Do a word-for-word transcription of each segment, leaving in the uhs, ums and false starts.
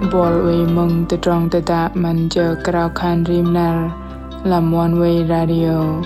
Buăl oei mơ̆ng tơdrong tơdă 'Măn Jơ Krao Khan Rim Năr lăm Oneway Radio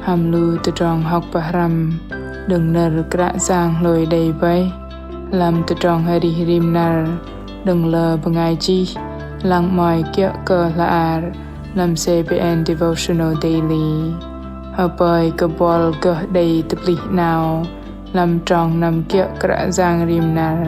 hăm lu tơdrong hŏk pơhrăm đơ̆ng nơ̆r Kră Yang hlôi đei bơih lăm tơdrong arih rim năr đơ̆ng lơ bơngai chih, lăng 'mơ̆i kiơ̆ kơ hla bơar lăm C B N Devotional Daily. Hơpơi kơ buăl gơh đei tơplih 'nao lăm trong năm kiơ̆ Kră Yang rim năr.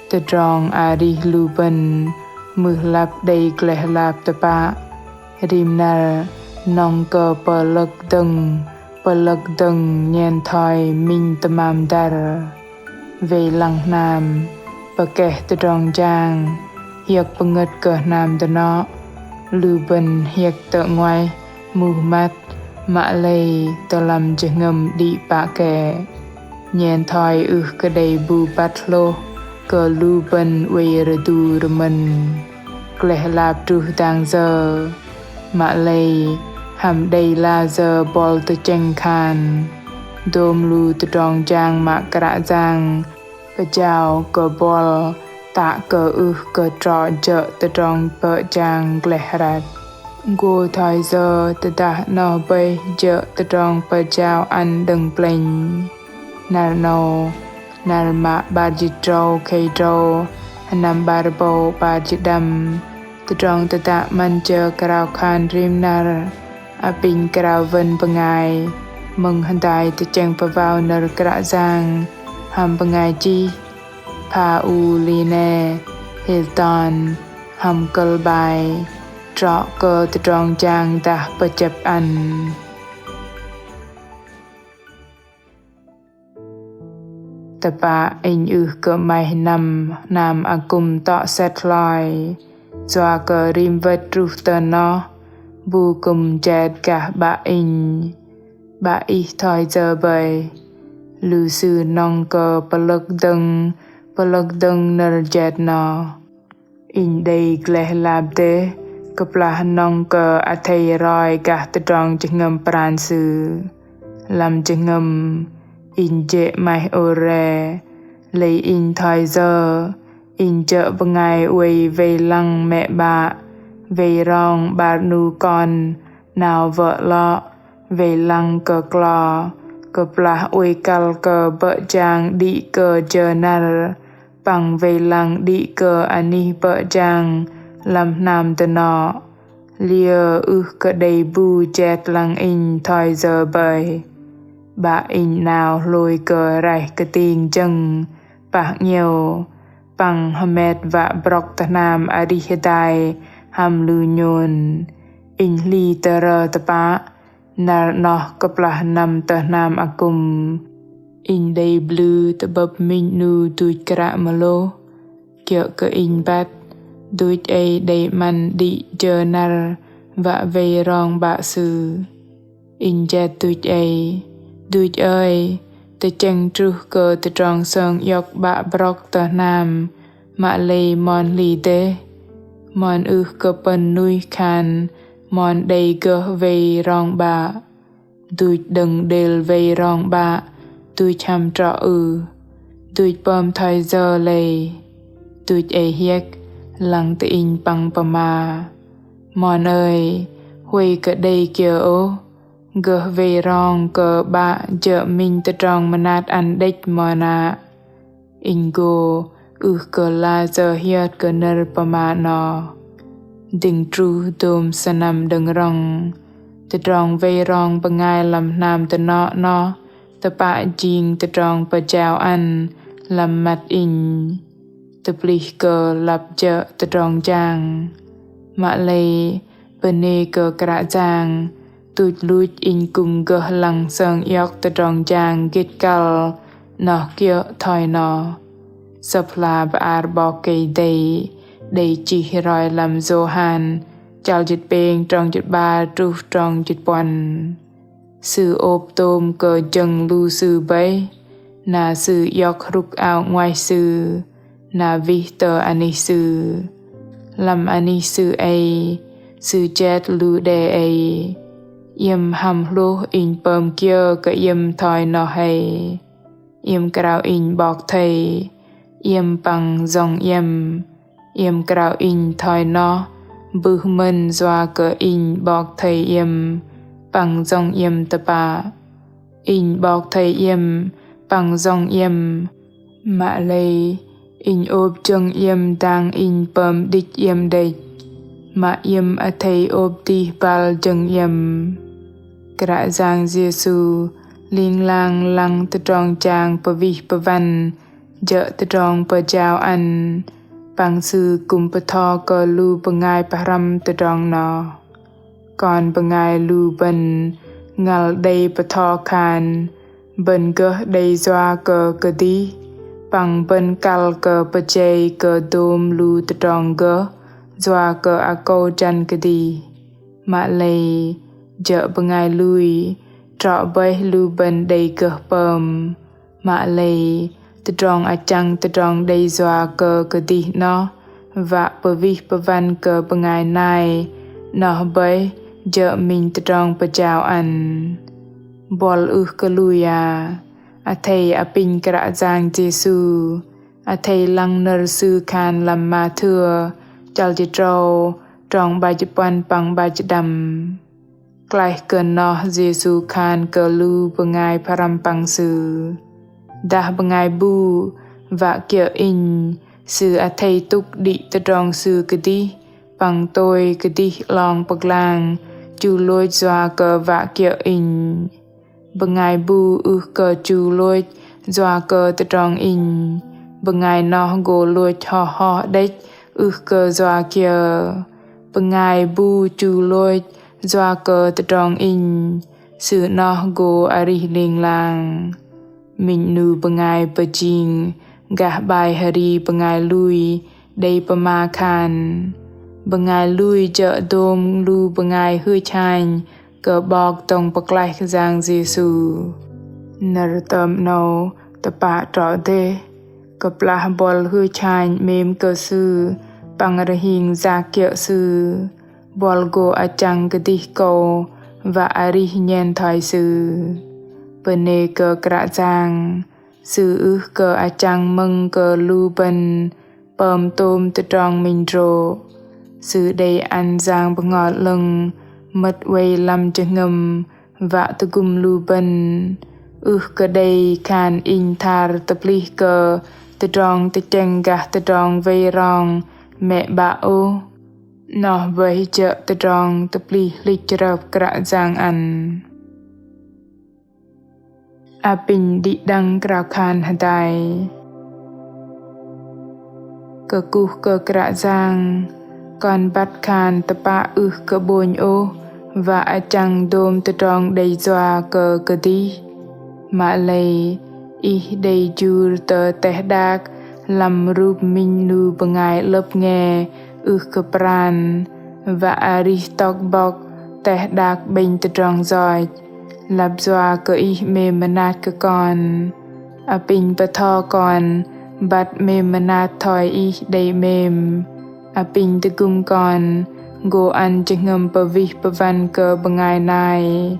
Tơdrong arih lu bơ̆n mưh lăp đei gleh lap tơpă. Rim năr nŏng kơ pơlơ̆k dơ̆ng, pơlơ̆k dơ̆ng nhen thoi minh tơmam dăr. Wei lăng hnam pơkeh tơdrong jang, hiơ̆k pơngơ̆t kơ hnam dơnŏ, lu bơ̆n hiơ̆k tơ 'nguaih muh măt, mă lei tơ lăm jơhngơ̆m đĭ pă kĕ. Nhen thoi ưh kơ đei bu băt hlôh kơ lu bơ̆n oei rơdu rơmơ̆n. Gleh lap truh dang yơ, mă lei hăm đei la yơ buăl tơchĕng khan dôm lu tơdrong jang mă Kră Yang pơjao kơ buăl tă kơ ưh kơ trŏ jơ̆ tơdrong bơ̆ jang gleh răt. Gô thoi yơ tơdah 'noh bơih jơ̆ tơdrong pơjao ăn đơ̆ng plĕnh. Năr 'nâu, năr mă 'bar jĭt tơdrâu khei tơdrâu, sơnăm 'bar rơbâu 'bar jĭt pơđăm, tơdrong tơdă 'Măn Jơ Krao Khan Rim Năr apinh krao wơ̆n bơngai mơ̆ng hơdai tơchĕng pơwao nơ̆r Kră Yang hăm bơngai chih Pauline Hilton hăm kơ̆l bai Trŏ kơ tơdrong jang dah pơjăp ăn. Tơpă inh ưh kơ 'maih năm hnam akŭm tŏ sĕt hloi. Yua kơ rim wơ̆t truh tơ noh, bu kư̆m jet gah 'bă inh. 'Bă ih thoi yơ bơih? Lu sư nŏng kơ pơlơ̆k dơ̆ng, pơlơ̆k dơ̆ng nơ̆r jet noh. Inh đei gleh lap dêh, kơplah nŏng kơ athei roi gah tơdrong jơhngơ̆m pran sư. Lăm jơhngơ̆m, inh jê̆ 'maih ôr re, lei inh thoi yơ, inh jơ̆ bơngai oei wei lăng mĕ 'bă, wei rong 'bar 'nu kon, 'nao wơ̆ 'lŏ, wei lăng kơ klo, kơplah oei kăl kơ bơ̆ jang đĭ kơ jơ năr, păng wei lăng đĭ kơ anih bơ̆ jang lăm hnam dơnŏ. Liơ ưh kơ đei bu jet lăng inh thoi yơ bơih. 'Bă inh 'nao hlôi kơ raih kơting jơ̆ng, pah 'ngiĕo, păng hơmet wă brŏk tơ hnam arih hơdai hăm lu nhôn. Inh hli tơrơ tơpă, năr 'noh kơplah năm tơ hnam akŭm, inh đei blư tơ'bơ̆p minh 'nu duch kră mơlôh. Kiơ̆ kơ inh băt, duch ei đei 'măn đĭ jơ năr wă wei rong 'bă sư. Inh jet duch ei: Duch ơi, tơchĕng truh kơ tơdrong sơng iŏk 'bă brŏk tơ hnam, mă lei mon hli dêh. Mon ưh kơ pơ̆n nuih khan mon đei gơh wei rong 'bă. Duch đơ̆ng đêl wei rong 'bă, duch hăm trŏ ưh? Duch pơm thoi yơ lei? Duch ei hiĕk, lăng tơ inh păng pơma: Mon ơi, huay kơ đei kiơ ôh, gơh wei rong kơ 'bă jơ̆ minh tơdrong mơnat ăn đĕch mon a. Inh gô ưh kơ la yơ hiơt kơ nơ̆r pơma 'noh. Dĭng truh dôm sơnăm đơ̆ng rŏng, tơdrong wei rong bơngai lăm hnam dơnŏ 'noh tơpă jing tơdrong pơjao ăn lăm măt inh. Tơplih kơ lăp jơ̆ tơdrong jang. Mă lei, bơnê kơ Kră Yang, tuch luch inh kư̆m gơh lăng sơng iŏk tơdrong jang gĭt kăl noh kiơ̆ thoi noh. Sơ̆p hla bơar 'Bok Kei-Dei đei chih roi lăm Yôhan chăl jĭt pêng trong jĭt 'bar truh trong jĭt puăn. Sư ôp tôm kơ jơ̆ng lu sư bơih, na sư iŏk hrŭk ao 'nguaih sư, na wih tơ anih sư. Lăm anih sư ei, sư jet lu đe ei. Iĕm hăm hlôh inh pơm kiơ kơ iĕm thoi noh hei. Iĕm krao inh 'Bok Thây iĕm păng yŏng iĕm. Iĕm krao inh thoi noh bưh mơ̆n yua kơ inh 'Bok Thây iĕm păng yŏng iĕm tơpă. Inh 'Bok Thây iĕm păng yŏng iĕm. Mă lei inh ôp jơ̆ng iĕm dang inh pơm đĭch iĕm đĕch. Mă iĕm athei ôp dih băl jơ̆ng iĕm. Kră Yang Yêsu ling lang lăng tơdrong jang pơwih pơwăn jơ̆ tơdrong pơjao ăn, păng Sư kư̆m pơtho kơ lu bơngai pơhrăm tơdrong noh. Kon bơngai lu bơ̆n ngăl đei pơtho khan bơ̆n gơh đei yua kơ kơdih, păng bơ̆n kăl kơ pơjei kơ dôm lu tơdrong gơh yua kơ akâu jăn kơdih. Mă lei jơ̆ bơngai lui trŏ bơih lu bơ̆n đei gơh pơm. Mă lei tơdrong achăng tơdrong đei yua kơ kơdih noh wă pơwih pơwăn kơ bơngai nai noh bơih jơ̆ minh tơdrong pơjao ăn. Buăl ưh kơ lui a, athei apinh Kră Yang Yêsu, athei lăng nơ̆r Sư khan lăm Mathêu chăl jĭt tơdrâu trong 'bar jĭt puăn păng 'bar jĭt đăm. Klaih kơ noh Yêsu khan kơ lu bơngai pơhrăm păng Sư: Dah bơngai bu wă kiơ̆ Inh, sư athei tŭk đĭ tơdrong sư kơdih, păng tôi kơdih 'long pơglang chu lôch yua kơ wă kiơ̆ Inh. Bơngai bu ưh kơ chu lôch yua kơ tơdrong Inh, bơngai noh gô lôch hoh hoh đĕch ưh kơ yua kiơ. Bơngai bu chu lôch yua kơ tơdrong Inh, sư noh gô arih ling lang. Minh 'nu bơngai pơjing gah bai hri bơngai lui đei pơma khan: Bơngai lui jơ̆ dôm lu bơngai hưch hanh kơ 'Bok Dŏng Pơklaih Yang Yêsu. Nơ̆r tơm 'nâu tơpă trŏ dêh. Kơplah buăl hưch hanh 'mêm kơ Sư păng rơhing yak kiơ̆ Sư, buăl gô achăng kơdih akâu wă arih nhen thoi Sư. Bơnê kơ Kră Yang, Sư ưh kơ achăng mơ̆ng kơ lu bơ̆n pơm tôm tơdrong minh hơdrô̆. Sư đei ăn Yang Bơhngol 'Lơ̆ng mơ̆t oei lăm jơhngơ̆m wă tơgŭm lu bơ̆n. Ưh kơ đei khan inh thar tơplih kơ tơdrong tơchĕng gah tơdrong wei rong mĕ 'bă ôh. Noh bơih jơ̆ tơdrong tơplih hlĭch chrơp Kră Yang ăn. Apinh đĭ đăng krao khan hơdai. Kơkuh kơ Kră Yang, kon băt khan tơpă ưh kơ 'bônh ôh wă achăng dôm tơdrong đei yua kơ kơdih. Mă lei, Ih đei jur tơ teh đak lăm rup minh 'nu bơngai 'lơ̆p nge ưh kơ pran, wă arih tŏk bŏk teh đak 'bĕnh tơdrong yoch. Lăp yua kơ Ih 'mêm mơnat kơ kon. Apinh bơtho kon băt 'mêm mơnat thoi Ih đei 'mêm. Apinh tơgŭm kon gô ăn jơhngơ̆m pơwih pơwăn kơ bơngai nai.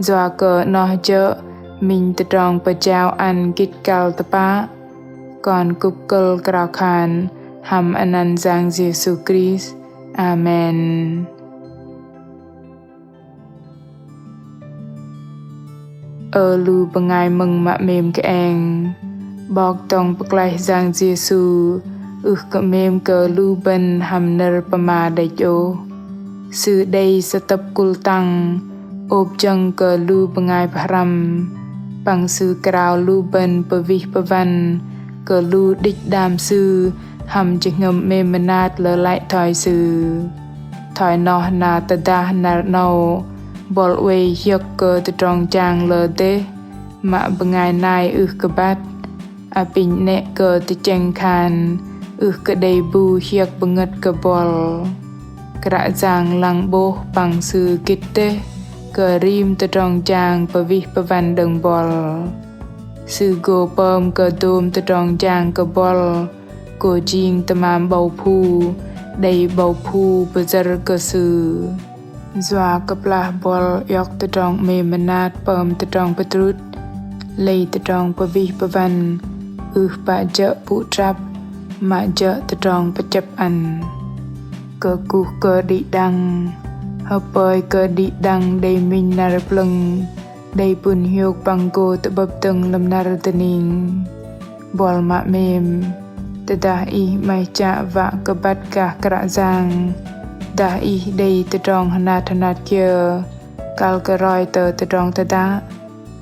Yua kơ noh jơ̆ minh tơdrong pơjao ăn gĭt kăl tơpă. Kon kŭp kơ̆l krao khan hăm anăn Yang Yêsu Krist. Amen. Ơ lu bơngai mơ̆ng mă 'mêm kơeng, 'Bok Dŏng Pơklaih Yang Yêsu ưh kơ 'mêm kơ lu bơ̆n hăm nơ̆r pơma đĕch ôh. Sư đei sơtơ̆p kŭl tăng, ôp jơ̆ng kơ lu bơngai pơhrăm, păng Sư krao lu bơ̆n pơwih pơwăn kơ lu đĭch đam Sư hăm jơhngơ̆m 'mêm mơnat lơlăi thoi Sư. Thoi noh na tơdah năr 'nâu buăl oei hiơ̆k kơ tơdrong jang lơ dêh, mă bơngai nai ưh kơ băt, apinh 'nĕ kơ tơchĕng khan ưh kơ đei bu hiơ̆k bơngơ̆t kơ buăl. Kră Yang lăng 'bôh păng Sư gĭt dêh kơ rim tơdrong jang pơwih pơwăn đơ̆ng buăl. Sư gô pơm kơ dôm tơdrong jang kơ buăl gô jing tơmam 'bâu phu, đei 'bâu phu pơyơ̆r kơ Sư. Yua kơplah buăl iŏk tơdrong 'mêm mơnat pơm tơdrong pơdrŭt, lei tơdrong pơwih pơwăn, ưh pă jơ̆ pŭ trăp, mă jơ̆ tơdrong pơchơ̆p ăn. Kơkuh kơ đĭ đăng, hơpơi kơ đĭ đăng đei minh năr plơ̆ng, đei pŭn hiôk păng gô tơ'bơ̆p dơ̆ng lăm năr dơning. Buăl mă 'mêm, tơdah ih 'maih chă wă kơ băt gah Kră Yang, dah ih đei tơdrong hơnat hơnat kiơ, kăl kơ roi tơ tơdrong tơdă,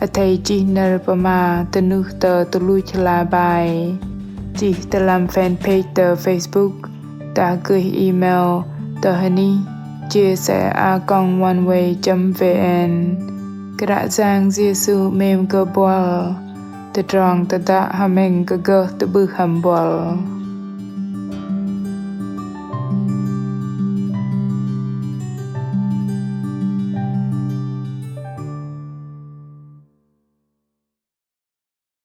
athei chih nơ̆r pơma tơnuh tơ tơluch hla bơar, chih tơ lăm fanpage tơ Facebook, dah gơih email tơ hơnih J S A a còng oneway chấm V N. Kră Yang Yêsu 'mêm kơ buăl. Tơdrong tơdă hơmĕng kơ gơh tơ'bưh hăm buăl.